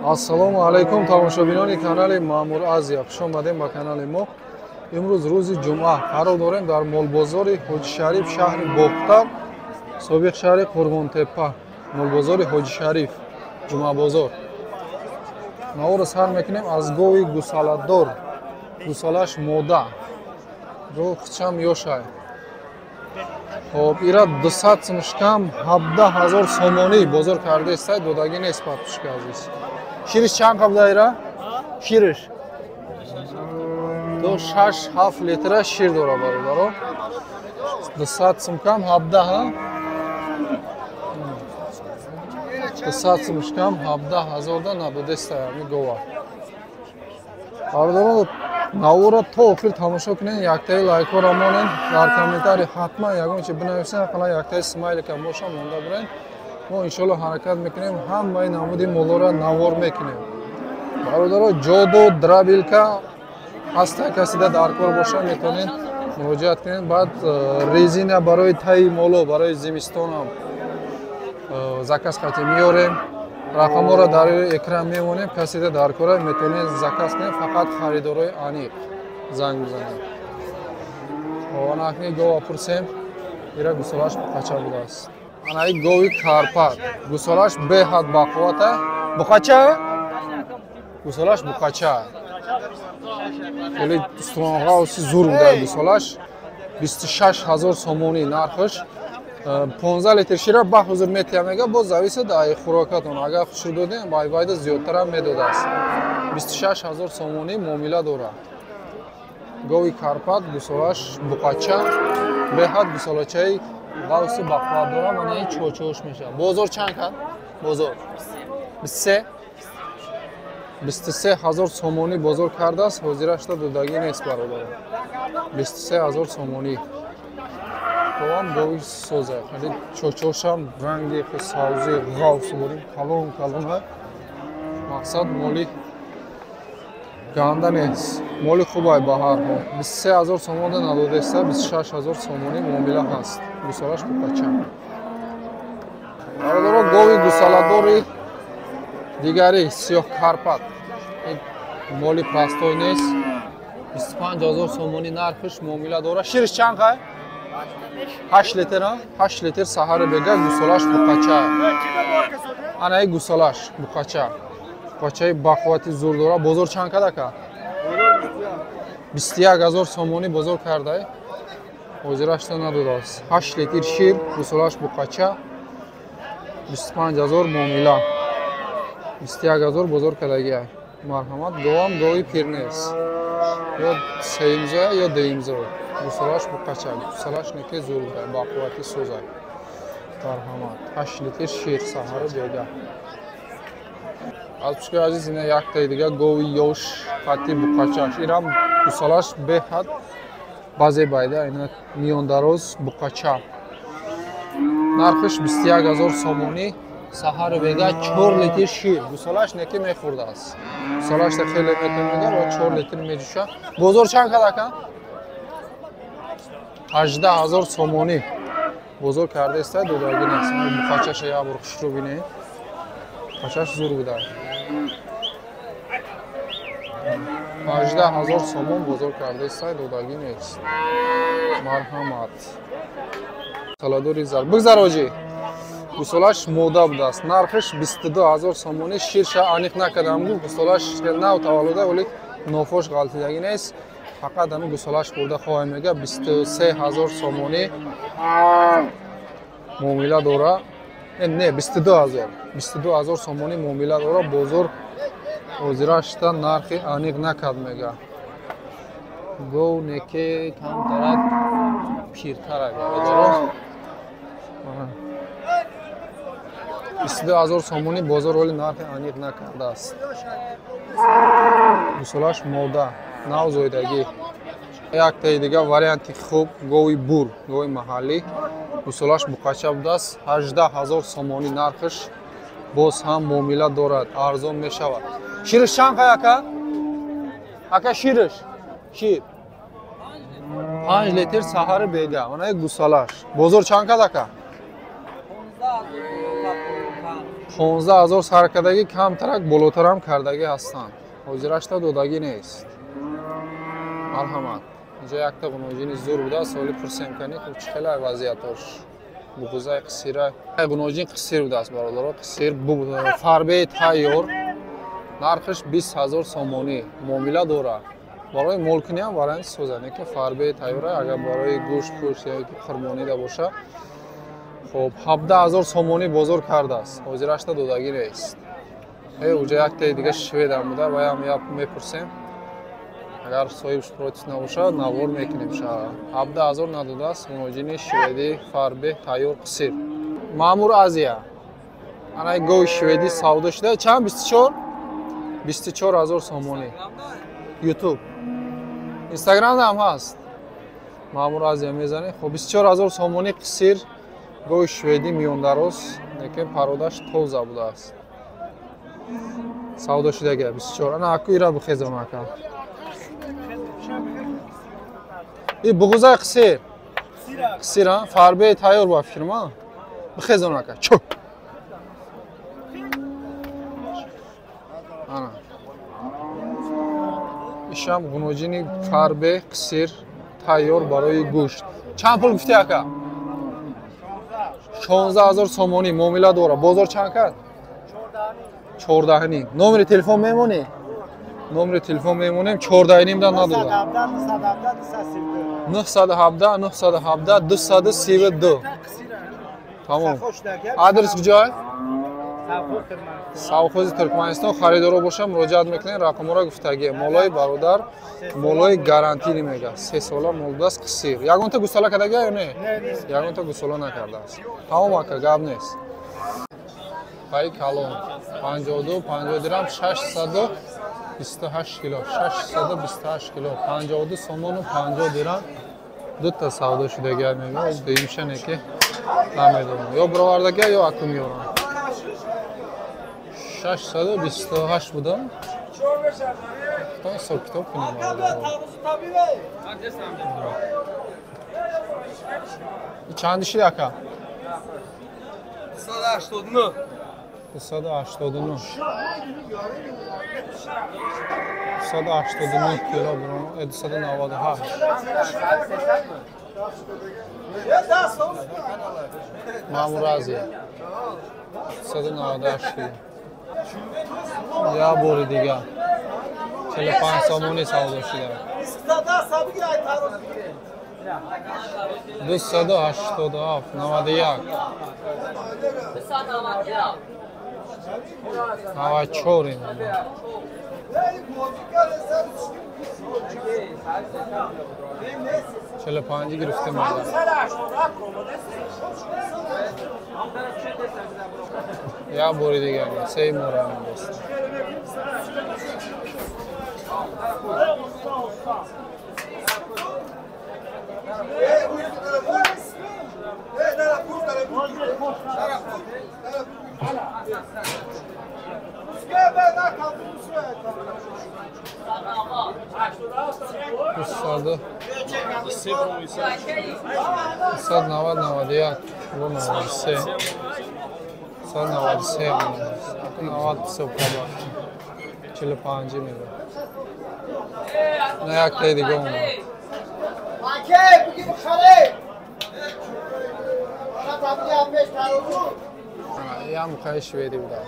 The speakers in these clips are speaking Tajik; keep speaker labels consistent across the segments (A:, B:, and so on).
A: Ассалому алайкум, тамошобинони канали Маъмур Азия. Хуш омадем ба канали мо. Имрӯз рӯзи ҷумъа қарор дорем дар молбозори Ҳоҷишариф, шаҳри Бохтар, собиқ шаҳри Қурғонтеппа. Молбозори Ҳоҷишариф, ҷумъабозор. Наворо сар мекунем аз гови гусаладор. Гусалаш мода. Рухчам ёшай. Хоб, ира 200 сумшкам 17 000 сомонӣ бозор кардаистай, додагӣ нест, подписчики азиз. Шириш чанд қабда ира? Шириш? До 6-7 литра шир дора, бародаро. 200 сумкам 17, ҳа? 200 сумшкам 17 000 да надодестай ами гова. Бародаро, навора то охир тамошо кунед, яктаи лайкҳоро монед, дар комментарий ҳатман ягон чи бинависед, ақаллан яктаи смайлика боша монда буред. Мо иншоалло ҳаракат мекунем, ҳамаи намуди молоро навор мекунем. Бародаро, ҷоду дробилка ҳаста, касида дар кор боша, метавонед муроҷиат кунед. Баъд резина барои таи моло, барои зимистонам заказ қатӣ меорем. Рақамҳоро дар экран мемонем, касида дар кора метавонед заказ кунед, фақат харидорои аниқ занг бизанед. Анакни гова пурсем, ира гусолаш буқача будааст. Анаи гови карпат, гусолаш беҳад бақуввата. Буқача? Гусолаш буқача. Хеле устунғавси зур буда гусолаш. 26 000 сомонӣ нархаш. 15 литр шира ба ҳузур метиҳам, мега, боз зависит ай хӯрокатон. Агар хушрӯ додем, ба айвайда зиёдтарам медодааст. 26 000 сомонӣ муомила дорад. Гови карпат, гусолаш буқача, беҳад гусолачаи ғавси бақувват дорад. Мана ин чочош мешавад. Бозор чанд кард? Бозор 23 23 000 сомонӣ бозор кардааст, ҳозирашта додагӣ нест, бародаро. 23 000 сомонӣ. Говам гови соза. Хеле чочошам ранги савзи ғавс бурим, калон калона. Мақсад, моли ганда нест. Моли хубай ба ҳар ҳол. 23 000 сомонда надодеста, 26 000 сомонӣ муомила ҳаст. Гусалаш буқача. Бародаро, гови гусаладори дигари сиёҳ карпат. Моли простой нест. 25 000 сомонӣ нархиш, муомила дорад. Шириш чанд қай? 8 литр, 8 литр саҳари бега, гусолаш буқача. Анаи гусолаш буқача. Буқачаи бақуввати зур дора. Бозор чанд кад, ака? 21 000 сомонӣ бозор кардай. Ҳозирашта надодааст. 8 литр шир, гусолаш буқача. 25 000 муомила. 21 000 бозор кардагиай. Марҳамат, говам гови пир нест. Ё сеюмзоя, ё дуюмзоя. Гусолаш буқача, гусолаш неке зур буда, бақуввати созай. Марҳамат, 8 литр шир саҳару бега. Аз пушкои азиз, ина яктаи дига гови ёш қати буқачаш. Ирам гусолаш беҳад базе байда, ина миёндароз буқача. Нархиш 21 000 сомонӣ, саҳару бега 4 литр шир. Гусолаш неке мехӯрдааст. Гусолашта хеле метавонад ва 4 литр меҷӯша. Бозор чанд кад, ака? 18 000 сомонӣ бозор кардаиста, додагӣ нест. Буқачаша як бор хушрӯ бинед. Буқачаш зур буда. 18 000 сомон бозор кардаиста, додагӣ нест. Марҳамат. Саладори зар. Бигзар, оҷӣ. Гусолаш мода будааст. Нархиш 22 000 сомонӣ. Ширша аниқ накардам, гуфт гусолаш нав таваллуда, вале нофош ғалтидагӣ нест. Фақат ҳами гусолаш хӯрда хоҳем, мега, 23 000 сомонӣ муомила дора. Не, 22 000. 22 000 сомонӣ муомила дора. Бозор ҳозирашта нархи аниқ накард, мега. Гов неке камтарак пиртарак, бародаро. 22 000 сомонӣ бозор ҳоли нархи аниқ накардааст. Гусолаш мода, нав зоидагӣ. Яктаи дига варианти хуб гови бур, гови маҳаллӣ. Гусолаш буқача будааст, 18 000 сомонӣ нархиш, боз ҳам муомила дорад, арзон мешавад. Шириш чанд қай, ака? Ака, шириш? Шир. 5 литр саҳари бега. Мана гусолаш. Бозор чанд кад, ака? 16 000 сар кардагӣ, камтарак болотарам кардагӣ ҳастанд. Ҳозирашта додагӣ нест. Марҳамат. Инҷо якта ғуноҷини зур будааст, соли пурсем кани, хуб чӣ хеле вазъиятош. Буғузаи қисира. Ғуноҷин қисир будааст, бародаро, қисир, фарбеи тайёр. Нархаш 20 000 сомонӣ. Муомила дорад. Барои молкунӣ ҳам вариант созад, не ки фарбеи тайёра, агар барои гӯшт пӯшт ё ки қурбонида боша. Хоб, 17 000 сомонӣ бозор кардааст. Ҳозирашта додагӣ нест. Уҷа яктаи дига шведам буда, ваям як мепурсем. Агар соҳибш против набошад, навор мекунем ша. 17 000 надодааст, муноҷини шведӣ фарбеҳ тайёр қисир. Маъмур Азия. Ана гови шведӣ савдо шуда. Чанд? 24? 24 000 сомонӣ. YouTube. Инстаграм ҳам ҳаст. Маъмур Азия мезанед. Хоб, 24 000 сомонӣ қисир гови шведӣ миёндароз, лекин пародаш тоза будааст. Савдо шудага 24. Ана аку ира бихезон ака. И буғузаи қисир. Қисир, а? Фарбеи тайёр ба фирма. Бихезон ака. Чо. Ана. Ишам ғуноҷини фарбе қисир тайёр барои гӯшт. Чанд пул гуфтӣ ака? 16 000 сомонӣ муомила дора. Бозор чанд кард? 14,5. Номери телефон мемонӣ? Номери телефон мемонем. 14,5 да надода. 917 917 232. Тамом. Адрес куҷой? Совхози Туркманистон. Харидоро боша муроҷиат мекунед, рақамҳоро гуфтагӣ. Молои бародар, молои гарантини мега. 3 сола мол будааст қисир. Ягонта гусола кардагӣ ё не? Ягонта гусола накардааст. Тамом ака, гап нест. Пай калон 52 50 дирам 628 кило, 628 кило, 52 сомону 50 дирам. Дута савдо шудагӣ мега, дуюмша не ки намедонам. Ё бировардагӣ, ё аку меорам. 628 буда. То ҳисоб китоб кунем. Чанди шид ака?
B: 289.
A: 289. 289 кило бурон, 298. Маъмур Азия. 298 кило. Я бори дига. 45 сомонӣ савдо шуда. 287, 91. 94 ин. 45 гирифтем. Я бори дига, сей мора дост. 290, 91, 93, 193, 90 45 мега. На яктаи дига омад. Ям муқаи шведӣ буда.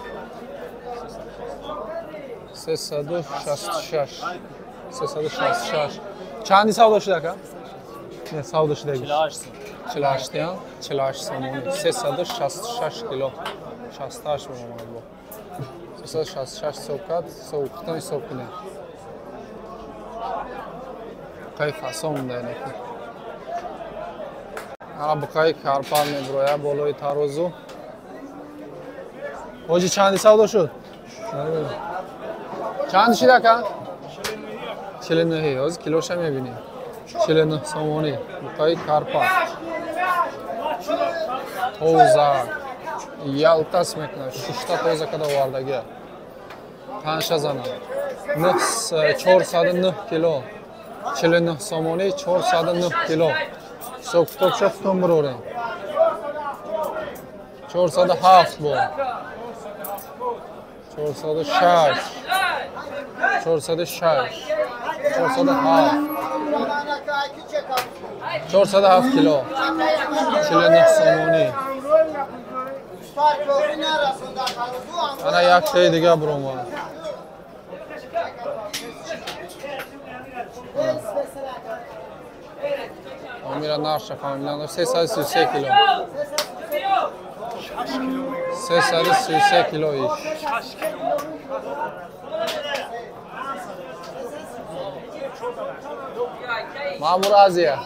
A: 366. 366. Чанди савдо шуда ака? Не, савдо шудаги. 48 я? 48 сомонӣ. 366 кило. 68 меомад бо. 366 ҳисоб кард, ҳисоб ҳисоб кунед. Қай фасон буда инаки. Ана буқаи карпар мебуроя болои тарозу. Ҳоҷи чанди савдо шуд? Чанд шид ака? 49. Ҳозир килоша мебинем. 49 сомонӣ. Буқаи карпар. Тоза. Ялтас мекунад. Шушта тоза када овардагия. Панша зана. 409 кило. 49 сомонӣ, 409 кило. Ҳисоб китобша хутон бирорем. 407 бо. 406, 406, 407, 407 кило, 49 сомонӣ. Ана яктаи дига биромад. Амира нарша фамилиано 333 кило. 333 кило иш. Маъмур Азия.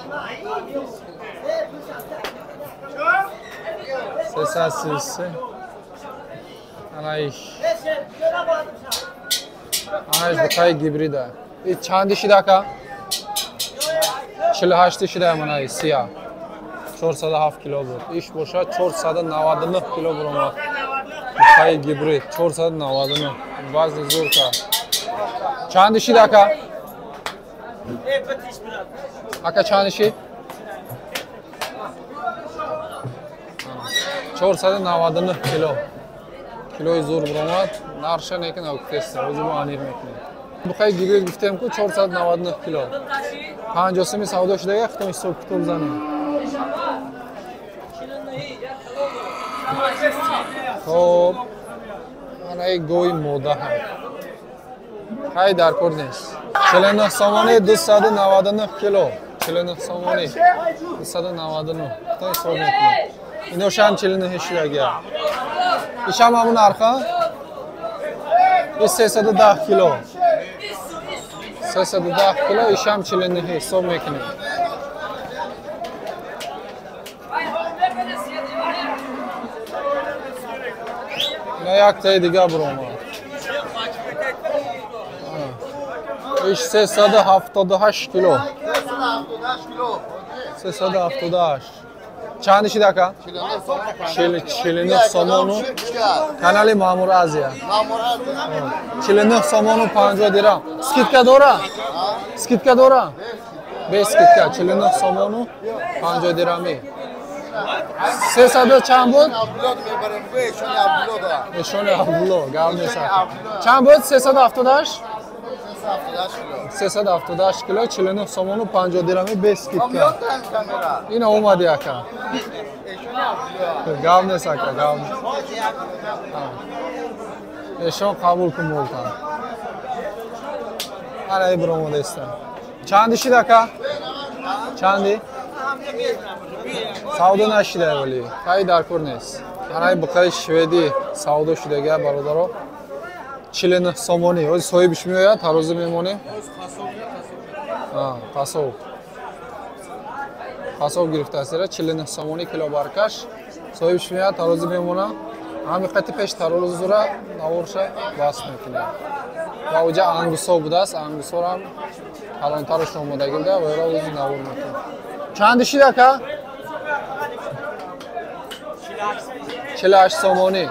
A: 333. Ана иш. Ана иш буқаи гибрида. И чанди шида ака? 48 шида мана иш сия. 407 кило буд. Иш бошад 499 кило буромад. Буқаи гибрид 499. Вазни зур кард. Чанди шида ака? Ака чанди шид? 499 кило. Килои зур буромад. Нарша некин акутеста. Озу анир мекунем. Буқаи гибрид гуфтем ку 499 кило. 50 сими савдо шудага хитом ҳисоб китоб занем. Хоб, ана гови мода ҳам. Ҳай дар кор нест. 49 сомонӣ 299 кило. 49 сомонӣ 299. Хитом ҳисоб мекунем. Иношам 49 шудага. Ишам ҳамун нарха? И 310 кило. 310 кило, ишам 49 ҳисоб мекунем. Ина яктаи дига биромад. Иш 378 кило. 378. Чанди шид ака? 49 сомону. Канали Маъмур Азия. 49 сомону 50 дирам. Скидка дора? Скидка дора? Без скидка. 49 сомону 50 дирамӣ. 300 чанд буд? Эшони Абдулло, гап нест. Чанд буд? 378? 378 кило, 49 сомону 50 дирамӣ без скидка. Ина омади ака. Гап нест ака, гап нест. Эшон қабул кун молтан. Ана ибр омодаистан. Чанди шид ака? Чанди? Савдо нашида вале. Ҳай дар кор нест. Ана буқаи шведӣ савдо шудага бародаро. 49 сомонӣ. Ҳозир соҳибиш меояд, тарозу мемонем. Қассоб. Қассоб гирифтааст ира 49 сомонӣ кило баркаш. Соҳибиш меояд, тарозу мемонад. Ҳамин қати пеш тарозура наворша баст мекунем. Ва оҷа ангусо будааст, ангусорам калонтараш омодагӣ буда ва ира ози навор мекунем. Чанди шид ака? 48 сомонӣ.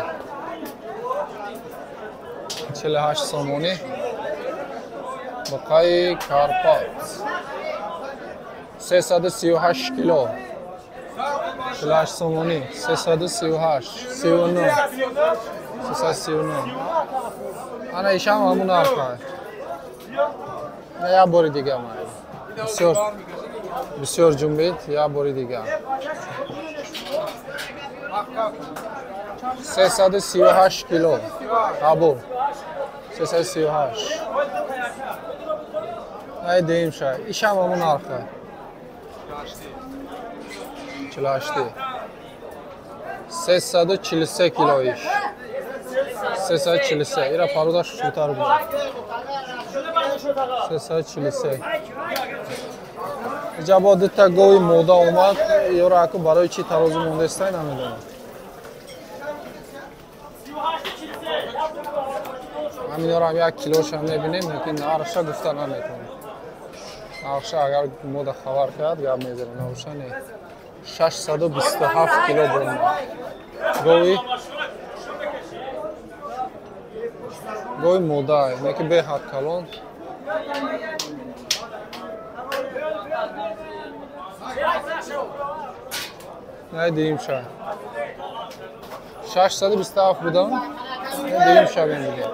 A: 48 сомонӣ. Буқаи Карпат. 338 кило. 48 сомонӣ. 338. 39. 339. Ана ишам ҳамун нарха. Як бори дига майли. Бисёр бисёр ҷунбид, як бори дига. 338 кило. Қабул. 338. Ай деим ша. Ишам ҳамун нарха. 48. 343 кило иш. 343. Ира парода шутар буд. 343. Иҷа бо дута гови мода омад. Ёро аку барои чӣ тарозу мондаистай намедонам. Ҳаминёрам як килошам мебинем, лекин нархша гуфта наметавонем. Нархша агар мода хабар кунад гап мезанем, нархша не. 627 кило бурмад. Гови мода, неки беҳад калон. Найдем ша. 627 будам. Дуюм шабем дига.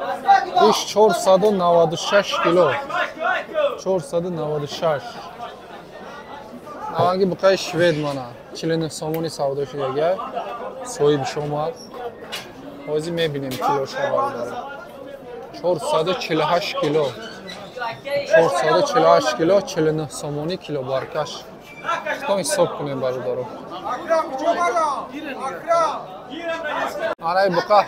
A: Иш 496 кило. 496. Наванги буқаи швед мана. 49 сомони савдо шудага. Соҳибш омад. Ҳозир мебинем килоша бародаро. 448 кило. 448 кило, 49 сомони кило баркаш. Хто ҳисоб кунем бародаро. Анаи буқа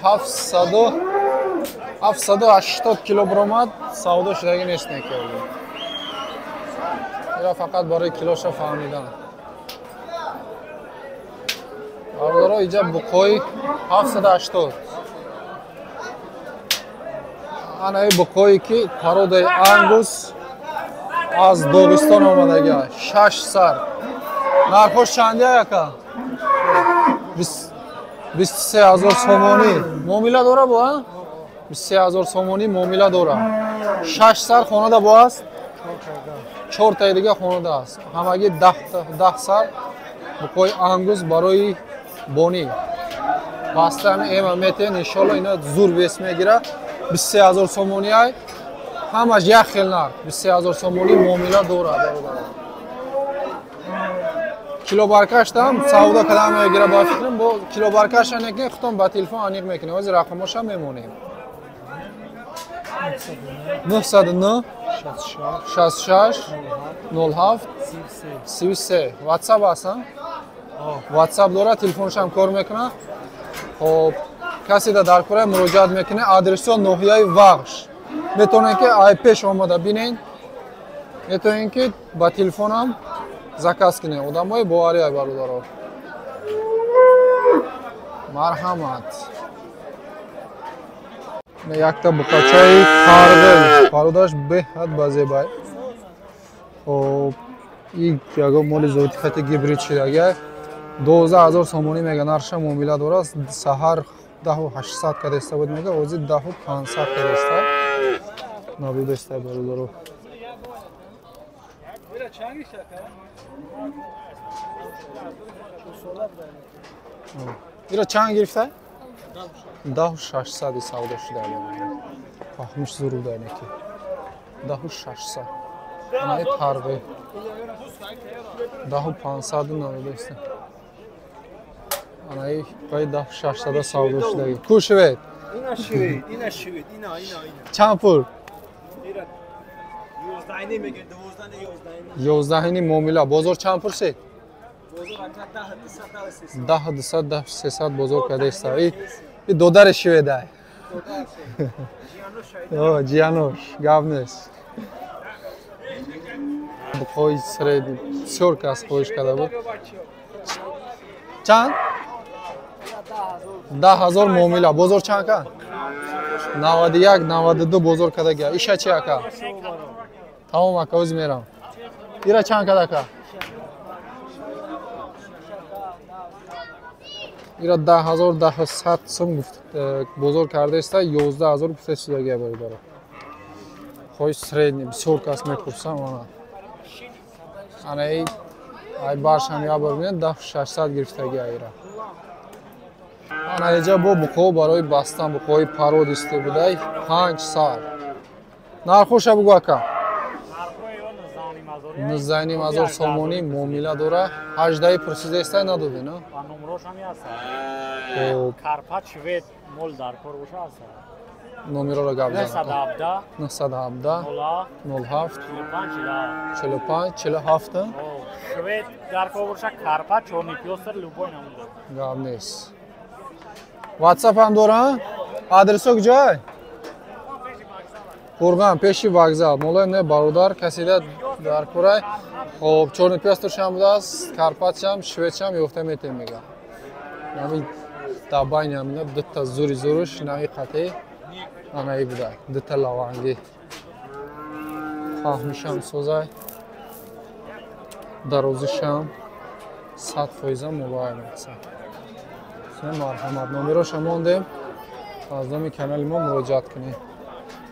A: 780 кило баромад, савдо шудаги нест некарди. Ира фақат барои килоша фаҳмидан. Бародаро иҷа буқои 780. Анаи буқое ки пародаи ангус аз Доғистон омадага, 6 сар. Нархош чандия яка? 23000 сомонӣ. Муомила дора бо, а? 23000 сомонӣ муомила дора. 6 сар хонада бо аст? 4 таи дига хонада аст. Ҳамагӣ 10 сар буқои ангус барои бонӣ. Бастани эма метен, иншолло ина зур вес мегира. 23000 сомонӣ ай. Ҳамаш як хел нарх. 23000 сомонӣ муомила дора бародарон. Килобаркаштам савдо кадам мегира ба фикрам, бо килобаркаша неки худтон ба телефон аниқ мекунем. Ҳозир рақамоша мемонем. 909 66 07 33. WhatsApp аст, WhatsApp дора, телефоншам кор мекунад. Хоб, касе дар кора муроҷиат мекунад, адресо ноҳияи Вахш. Метавонед ки ай пеш омада бинед, метавонед ки ба телефонам заказ кунед. Одамои боварӣ ай бародаро. Марҳамат. Якта буқачаи карғел, пародаш беҳад базебай. Хоб, ин ягон моли зоти хати гибрид шидага. 12000 сомонӣ мега нархша муомила дорад. Саҳар 10800 кадеста буд мега, ҳозир 10500 кадеста. Набудеста бародаро. Ира чанд гирифта? 10600 савдо шуда. Фаҳмиш зур буда неки. 10600. Анаи тарғи. 10500 набудеста. Анаи қай 10600 савдо шуда. Ку швед?
B: Ина швед, ина швед, ина ина ина.
A: Чанд пул?
B: 11 мегӯяд, 12 11.
A: 11 муомила. Бозор чанд пурсед?
B: Бозор 10
A: 200 300 бозор кардеста. И додари шведай. О, ҷианош, гап нест. Буқои средний бисёр кас хоҳиш карда буд. Чанд? 10000 муомила. Бозор чанд ка? 91 92 бозор карда. Иша чи ака? Тамом ака, оз мерам. Ира чанд када ака? Ира 10000 10100 сум гуфт бозор кардаеста, 11000 гуфта шудага бародаро. Хоҳиш средний бисёр кас мепурсам ана. Ана ай баршам я бор бинед 10600 гирифтаги ира. Ана иҷа бо буқо барои бастан буқои пародисте будай 5 сар. Нархоша бугу ака. 19500 сомонӣ муомила дора. 18 пурсидаеста надоде, на?
C: Карпат швед мол дар кор боша аст.
A: Номероро гап зан. 917 07 45 47.
C: Швед дар кор боша карпат чорни пёстр любой намуда.
A: Гап нест. WhatsApp ҳам дора? Адресо куҷой? Қурғон пеши вокзал. Молоим не бародар касида дар курай. Хоб, чорни пёстршам будааст, карпатшам, шведшам ёфта метем мега. Нами дабайням ина дута зури зуруш нави қатъи анаи буда. Дута лаванги. Фаҳмишам созай. Дарозишам 100% мулоим аст. Марҳамат, номероша мондем. Аз номи канали мо муроҷиат кунед.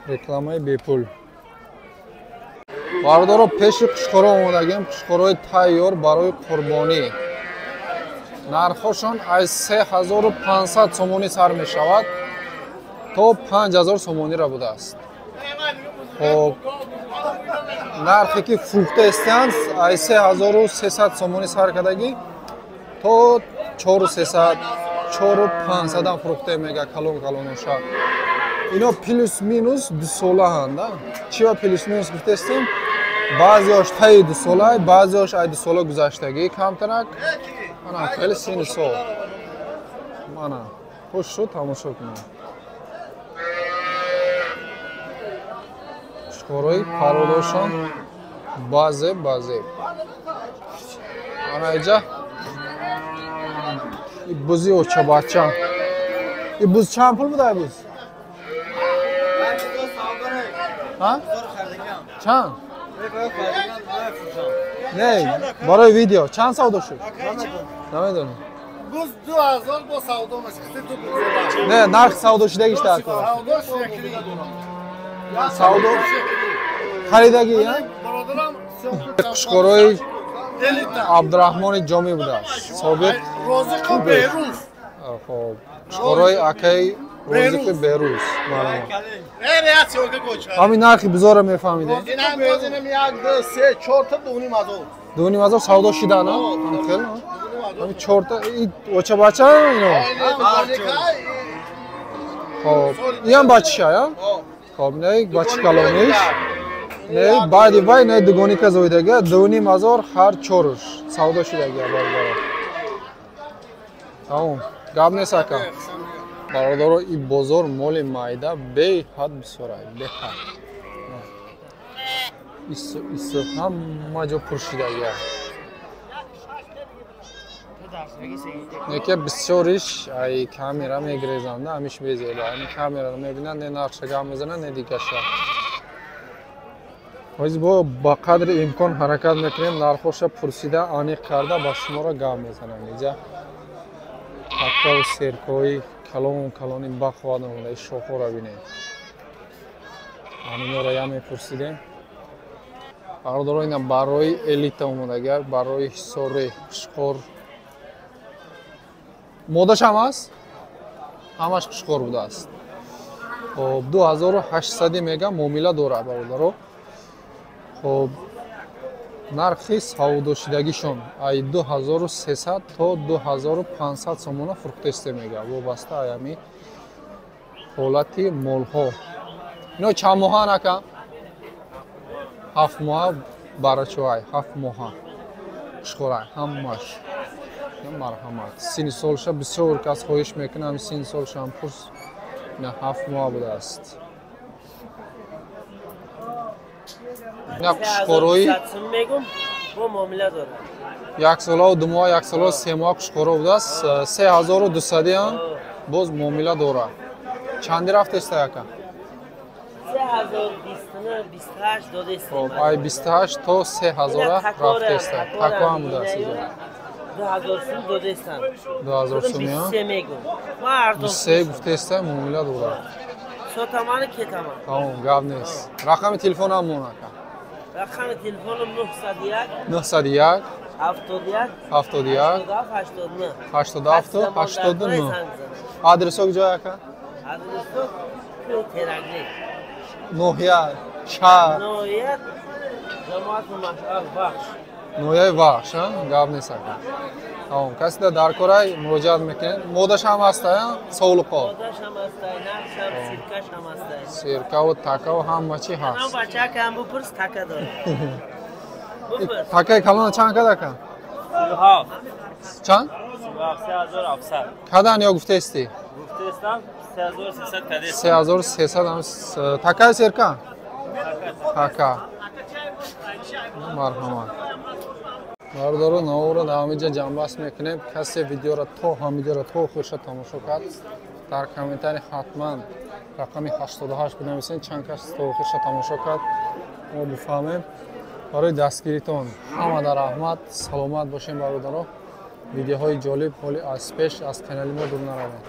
A: Рекламаи бепул. Бародаро, пеши қушқоро омадагем. Қушқорои тайёр барои қурбонӣ. Нархошон аз 3500 сомонӣ сар мешавад. то 5000 сомонира будааст. Хоб, нархе ки фурӯхта истанд ай 3300 сомонӣ сар кардагӣ то 4300, 4500 ам фурӯхта мега калон калоноша. Ино плюс минус 2 солаанд. Чи ба плюс минус гуфтаистем? Баъзеош таи 2 сола, баъзеош ай 2 сола гузаштагӣ камтарак. Мана хеле сини сол. Мана хуш шуд, тамошо кунед. Қушқорои пародошон баъзе баъзе. Ана иҷа бузи очабача. И буз чанд пул буда буз? Ҳа? Чанд? Не, барои видео чанд савдо шуд? Намедонам.
D: Буз 2000 бо савдо мешуд.
A: Не, нарх савдо шудагиш дар кор. Савдо харидагӣ, я? Қушқорои Абдураҳмони Ҷомӣ будааст. Собиқ
D: Розиқу Беҳрӯз.
A: Хоб, қушқорои акаи Розиқи Беҳрӯз. Ҳамин нархи бузорро мефаҳмидем?
D: 1, 2, 3, 4 та 2,5 ҳазор.
A: 2,5 ҳазор савдо шида, на? Хеле. Ҳамин 4 та очабача ино. Хоб, иам бачиша, я? Хоб, не бачи калониш. Не, баъди вай не дугоника зоидага 2,5 ҳазор ҳар чоруш савдо шудага бародаро. Тамом, гап нест ака. Бародаро, и бозор моли майда беҳад бисёр, беҳад. Исо ҳама ҷо пур шудага. Неке бисёриш ай камера мегирезанда, ҳамиш безеба. Ами камераро мебинанд, не нархша гап мезананд, не дигаша. Ҳоз бо ба қадри имкон ҳаракат мекунем, нархоша пурсида, аниқ карда ба шуморо гап мезанам. Иҷа таккаву серкҳои калон калони бахоҳад омада, шохҳоро бинед. Ҳаминҳоро я мепурсидем. Бародаро, ина барои элита омадага, барои ҳисори қушқор. Модаш ҳам аст? Ҳамаш қушқор будааст. Хоб, 2800 мега муомила дорад бародаро. Хоб, нархи савдошидагишон ай 2300 то 2500 сомона фурӯхтаиста мега, вобаста ай ҳами ҳолати молҳо. Ино чанд моҳаан ака? 7 моҳа барачоай, 7 моҳа қушқорай ҳамаш. Марҳамат. Сини солша бисёр кас хоҳиш мекунад, сини солшам пурс. Ина 7 моҳ будааст. Ина қушқорои 1 солаву 2 моҳ, 1 солаву 3 моҳ қушқоро будааст. 3200 ам боз муомила дорад. Чанди рафтеста ака?
E: 3028
A: Хоб, ай 28 то 3000 рафтеста. Тако ҳам будааст иҷо.
E: 2000 сум додестам.
A: 2000 сум, я?
E: 23 мегум. Ма арзон.
A: 23 гуфтеста, муомила дорад.
E: Сотамани кетаман.
A: Тамом, гап нест. Рақами телефонам мон ака.
E: Рақами телефонум 901
A: 901
E: 71
A: 71
E: 87
A: 87
E: 89.
A: 89. Адресо куҷо ака?
E: Адресо Кӯҳи Теракли.
A: Ноҳия, шаҳр.
E: Ноҳия ҷамоати Машъал Вахш.
A: Ноҳияи Вахш, гап нест ака. Тамом, касе дар корай муроҷиат мекунед. Модаш ҳам ҳаста, совлуқо.
E: Модаш ҳам ҳастай, нархш ҳам, сиркаш ҳам ҳастай.
A: Сиркаву такаву ҳама чи ҳаст.
E: Ҳам бачака ҳам бупурс, така дорад. Бупурс.
A: Такаи калона чанд кад ака?
C: 37.
A: Чанд?
C: 3700.
A: Кадан ё гуфтаисти?
C: Гуфтаистам 3300 кадестам.
A: 3300 ҳам такаи сирка? Така. Марҳамат. Бародаро, наворро дар ҳамин ҷа ҷамъбаст мекунем. Касе видеоро то ҳамин ҷоро то охирша тамошо кард, дар комментарий ҳатман рақами 88 бинависен, чанд кас то охирша тамошо кард, мо бифаҳмем. Барои дастгиритон ҳамада раҳмат, саломат бошем бародаро. Видеоҳои ҷолиб ҳоли аз пеш аз канали мо дур наравед.